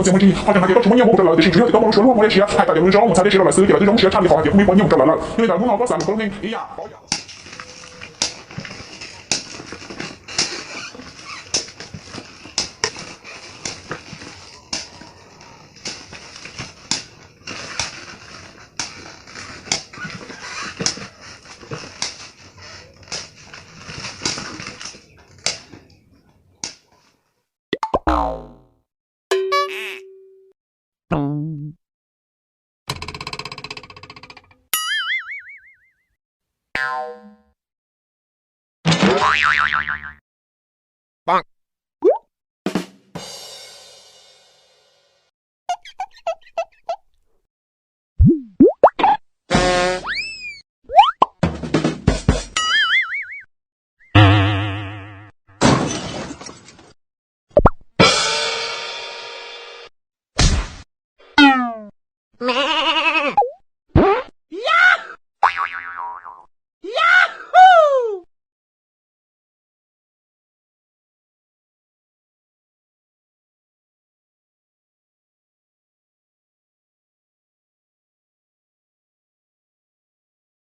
muaj txiaj muaj ntsig, ho tseem hais tias koj tsis muaj nyiaj muab kuv rau lawv tiam sis tsuav yog tias koj muaj lub suab lub muaj dej siab hais tias lawv zoo mus txhais dej siab rau lawv xwb ces lawv twb zoo siab tshaj li qhov hais tias kuv muaj nyiaj mus rau lawv lawm. Yog li ntawd hnub no koj xav nws koj lub neej ib yam.